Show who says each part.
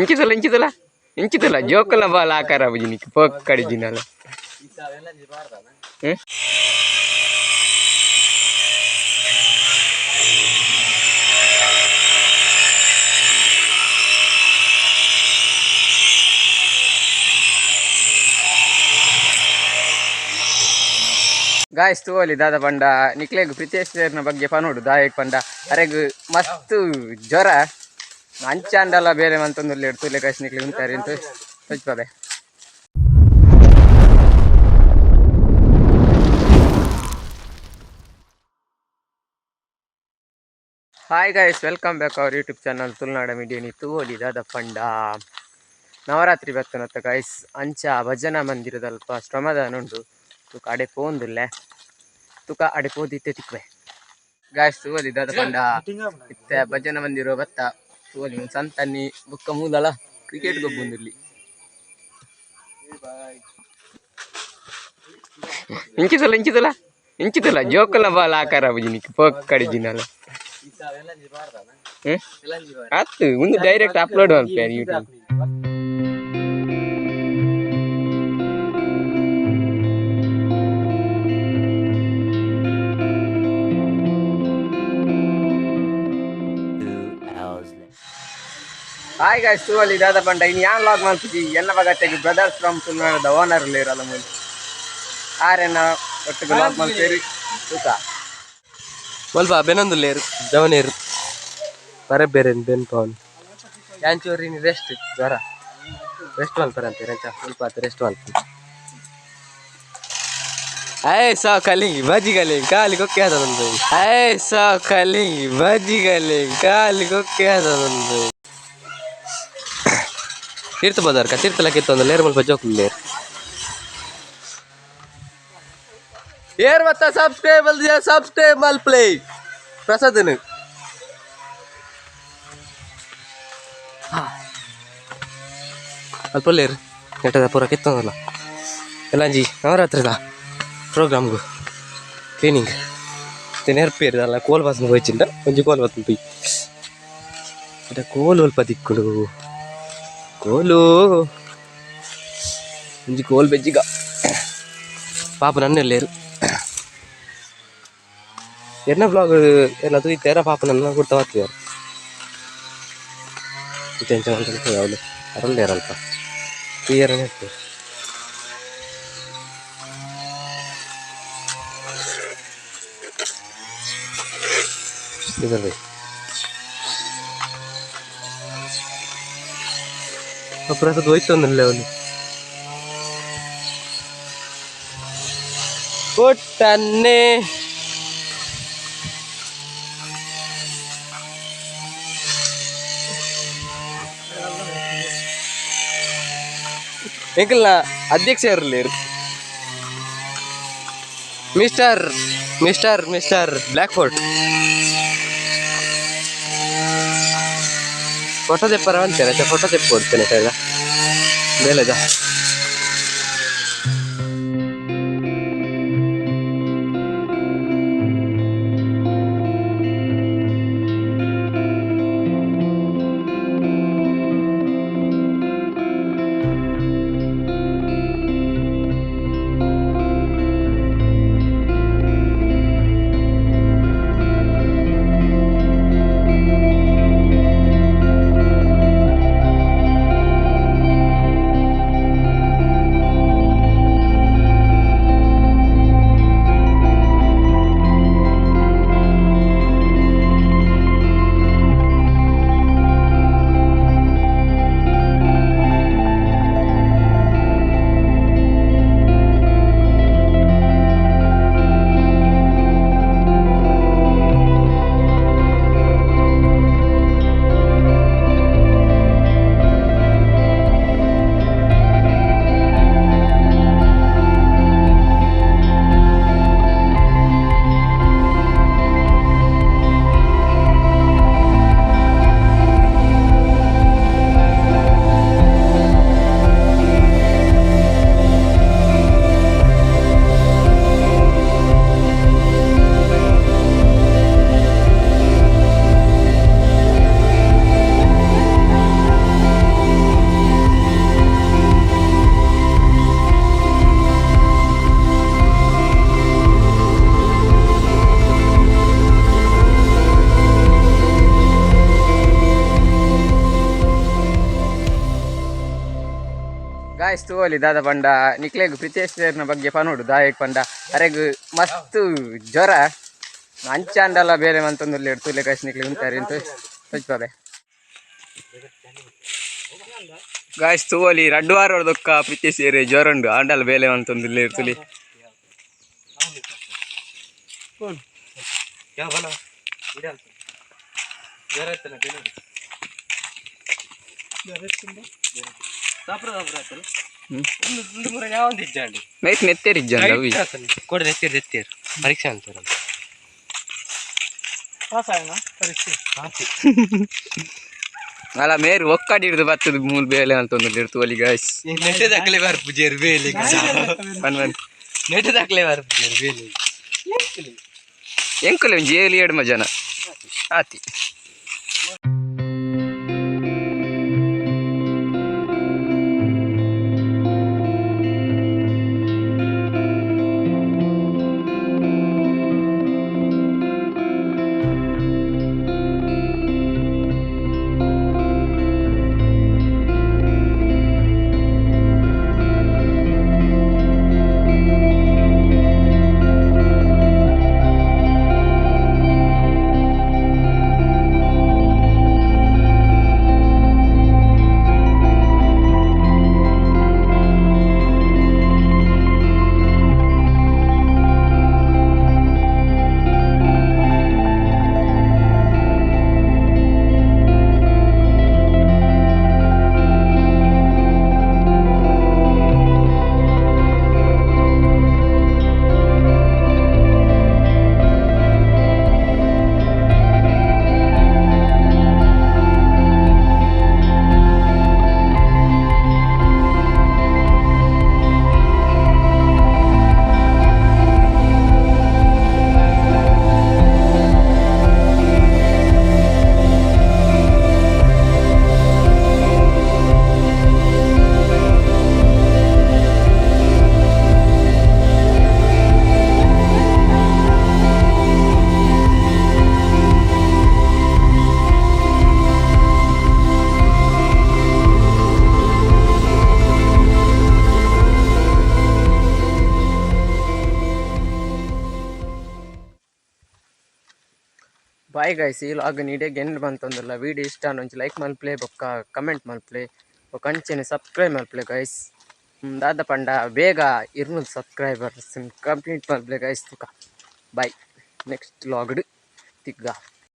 Speaker 1: ಇಂಚಿದಲ್ಲ ಇಂಚಿದಲ್ಲ ಇಂಚಿದಲ್ಲ ಜೋಕುಲ ಬಾಲ ಆಕಾರ ಬುಜಿನಿಕ್ ಪೋಕ್ಕಡಿ ಜಿನಲ. ಗಾಯ್ಸ್ ತೂವಲಿ ದಾದ ಪಂಡ ನಿಕ್ಲೆಗ್ ಪ್ರಿತೇಶ್ವರನ ಬಗ್ಗೆ ಪನೋಡು ದಾಯಕ್ ಪಂಡ ಅರೆಗ್ ಮಸ್ತ್ ಜ್ವರ ಅಂಚಾಂಡಲ ಬೇರೆ ಮಂತೊಂದುಲ್ಲೆರ್ ತೂಲೆ ಗಾಯ್ಸ್ ನಿಕ್ಲೆಗ್ ಉಂತಾರೆ ಇಂತು ತೋಜ್ಪಾವೆ. Hi guys, welcome back our YouTube channel Tulunada ಮೀಡಿಯನಿ. ತೂವೊಲಿ ದಾದ ಪಂಡ ನವರಾತ್ರಿ ಬತ್ತನತ್ತ ಗಾಯ್ಸ್, ಅಂಚ ಭಜನಾ ಮಂದಿರದಲ್ಪ ಶ್ರಮದಾನ ಉಂಡು. ತುಕ ಅಡೆ ಪೋಂದುಲ್ಲೆ, ತುಕ ಅಡೆ ಪೋದಿತ್ತೆ ತಿಕ್ವೆ. ಗಾಯ್ಸ್ ತೂವೊಲಿ ದಾದ ಪಂಡ ಇತ್ತೆ ಭಜನಾ ಮಂದಿರ ಬತ್ತ. ತೂವೊಲಿ ಸಂತನ್ನಿ ಬೊಕ್ಕ ಮೂಲಲ ಕ್ರಿಕೆಟ್ ಗೊಬ್ಬೊಂದುಲ್ಲಿ. ಇಂಚಿದಲ್ಲ ಇಂಚಿದಲ್ಲ ಇಂಚಿದಲ್ಲ ಜೋಕುಲ ಬಾಲ ಆಕಾರ ಬುಜಿನಿಕ್ ಪೋಕ್ಕಡಿ ಜಿನಲ. ಅತ್ತು ಒಂದು ಡೈರೆಕ್ಟ್ ಅಪ್ಲೋಡ್ ಮಲ್ಪೆ ಯೂಟ್ಯೂಬ್. ಹಾಯ್ ಗಾಯ್ಸ್, ತೂವಲಿ ದಾದ ಪಂಡ ಇನ್ನು ಯಾನ್ ಲಾಗ್ ಮಲ್ಪುಜಿ. ಎನ್ನ ಬಗತ್ತೆಗ್ ಬ್ರದರ್ಸ್ ಫ್ರಮ್ ತುಳುನಾಡದ ಓನರ್ ಲೇರಲ್ಲ ಮೂಲು ಆರೆನ ಒಟ್ಟಿಗೆ ಲಾಗ್ ಮಲ್ಪೇರಿ ತೂಕ.
Speaker 2: ಒಲ್ಪ ಬೆನೊಂದುಲ್ಲೇರು ಜವನೇರು ಬರೆ ಬೇರೆ ಬೆನ್ ಪವನ್ ಯಾಂಚೂರಿ ರೆಸ್ಟ್ ಜ್ವರ ರೆಸ್ಟ್ ಮಲ್ಪರ ಅಂತೀರ ಅಂಚ ಸ್ವಲ್ಪ ಆತು ರೆಸ್ಟ್ ಮಲ್ಪ. ಐಸಾ ಕಲಿ ಬಜಿಗಲಿ ಕಾಲಿ ಕೊಕ್ಕೆ ಆದ ಒಂದು, ಐಸಾ ಕಲಿ ಬಜಿಗಲಿ ಕಾಲಿ ಕೊಕ್ಕೆ ಆದ ಒಂದು. ತೀರ್ಥ ಬದಾರ್ಕ ತೀರ್ಥಲಕ್ಕಿತ್ತು ಒಂದು ಲೇರ್ ಮಲ್ಪ ಜೋಕು ಲೇರ್ ಏರ್ ಮತ್ತ ಸಬ್ಸ್ಕ್ರೈಬ್ ಸಬ್ಸ್ಕ್ರೈಬ್ ಮಲ್ಪ್ಲೇ ಪ್ರಸಾದನು. ಅಲ್ಪ ಲೇರ್ ನೆಟ್ಟದ ಪೂರ ಕಿತ್ತೊಂದಲ್ಲ ಎಲ್ಲಂಜಿ ನವರಾತ್ರಿದ ಪ್ರೋಗ್ರಾಮ್ಗು ಕ್ಲೀನಿಂಗ್ ನೆರ್ಪೇರು ಅಲ್ಲ. ಕೋಲ್ ಬಾಸನ ಹೋಯ್ಚಿಂದ ಒಂಜಿ ಕೋಲ್ ಬಾಸನ ಪೊಯ್ ಇಟ ಕೋಲು ಅಲ್ಪ ದಿಕ್ಕುಡು ಕೋಲು ಒಂಜಿ ಕೋಲ್ ಬೆಜ್ಜಿಗ ಪಾಪ ನನ್ನೆಲ್ಲೇರು ಎನ್ನ ಬ್ಲಾಗ್ ಎಲ್ಲ ತೂಯ್ತೇರ ಪಾಪ ನನ್ನ ಕೊಡ್ತಾ ಬರ್ತಿದ್ದಾರೆ. ಎಂಚ ಯಾವ್ದು ಅರಲ್ಲೇರಲ್ಪ ಕ್ಲಿಯರ್ ಇರ್ತದೆ. इधर भाई ಪ್ರಸಾದ್ ಹೋಯ್ತು ಅಂದ್ರಲ್ಲ ಅವನು ಕೊಟ್ಟನ್ನೇ. ಎಂಕಲ್ನ ಅಧ್ಯಕ್ಷ ಇರಲಿ mister mister mister black fort photo ತೆಪ್ಪರ ಅಂತಾರೆ. ಫೋಟೋ ತೆಪ್ಪು ಕೊಡ್ತೇನೆ ಸರ್ ಬೇಲೆದ.
Speaker 1: ಗಾಯ್ಸ್, ತೂವೊಲಿ ದಾದ ಪಂಡ ನಿಕ್ಲೆಗ್ ಪ್ರಿತೇಶ್ ಬಗ್ಗೆ ಪನೋಡು. ದಾಯೆಗ್ ಪಂಡ ಅರೆಗ್ ಮಸ್ತ್ ಜ್ವರ. ಅಂಚಾಂಡಲ ಬೇಲೆ ಮಂತೊಂದುಲ್ಲೆರ್. ತೂಲೆ ಗಾಯ್ಸ್, ನಿಕ್ಲೆಗ್ ಉಂತಾರೆ ಇಂತು ತೋಜ್ಪಾವೆ. ಗಾಯ್ಸ್, ತೂವೊಲಿ, 2 ವಾರದೊಕ್ಕ ಪ್ರಿತೇಶ್ ಜ್ವರ ಉಂಡು, ಆಂಡಲ ಬೇಲೆ ಮಂತೊಂದುಲ್ಲೆರ್, ತೂಲಿ.
Speaker 2: ಯಾವ ಬಲ ಜ್ವರ ಇತ್ತಲ್ಲ? ಯಾವೊಂದು ಇಜ್ಜಾಂಡಿ.
Speaker 1: ನೈಟ್ ನೆತ್ತೇರ್ ಇಜ್ಜಂಡ ಅವಿ.
Speaker 2: ಕೊಡ ಎತ್ತೀರ್ ಎತ್ತೀರ್ ಪರೀಕ್ಷೆ ಅಂತಾರೆ.
Speaker 3: ಪಾಸ್ ಆಯನ ಪರೀಕ್ಷೆ?
Speaker 1: ಅಲ್ಲ, ಮೇರ್ ಒಕ್ಕಡಿ ಹಿಡ್ದು ಬತ್ತದ ಮೂಲ್ ಬೇಲೆ ಅಂತೊಂದುಲ್ಲೆರ್, ತೂವೊಲಿ ಗಾಯ್ಸ್.
Speaker 2: ನೆಟ್ಟದಾಕ್ಲೆ ಬರ್ಪುಜೆರ್ ಬೇಲೆ.
Speaker 1: ಬನ್ ಬನ್.
Speaker 2: ನೆಟ್ಟದಾಕ್ಲೆ ಬರ್ಪುಜೆರ್ ಬೇಲೆ.
Speaker 1: ಎಂಕುಲೆ ಒಂಜಿ ಏಳು ಏಡ್ಮ ಜನ ಆತಿ. ಬಾಯ್ ಗೈಸ್, ಈ ವ್ಲಾಗ್ ಇಡೆಗ್ ಎಂಡ್ ಮಂತೊಂದುಲ್ಲ. ವೀಡಿಯೋ ಇಷ್ಟ ಆಂಡ ಒಂಜಿ ಲೈಕ್ ಮಲ್ಪಲೆ, ಬೊಕ್ಕ ಕಮೆಂಟ್ ಮಲ್ಪಲೆ, ಬೊಕ್ಕ ಅಂಚೆನೆ ಸಬ್ಸ್ಕ್ರೈಬ್ ಮಲ್ಪಲೆ ಗೈಸ್. ದಾದ ಪಂಡ ಬೇಗ 200 ಸಬ್ಸ್ಕ್ರೈಬರ್ಸ್ ಕಂಪ್ಲೀಟ್ ಮಲ್ಪಲೆ ಗೈಸ್. ತುಕ, ಬಾಯ್, ನೆಕ್ಸ್ಟ್ ವ್ಲಾಗ್ಡ್ ತಿಕ್ಕ.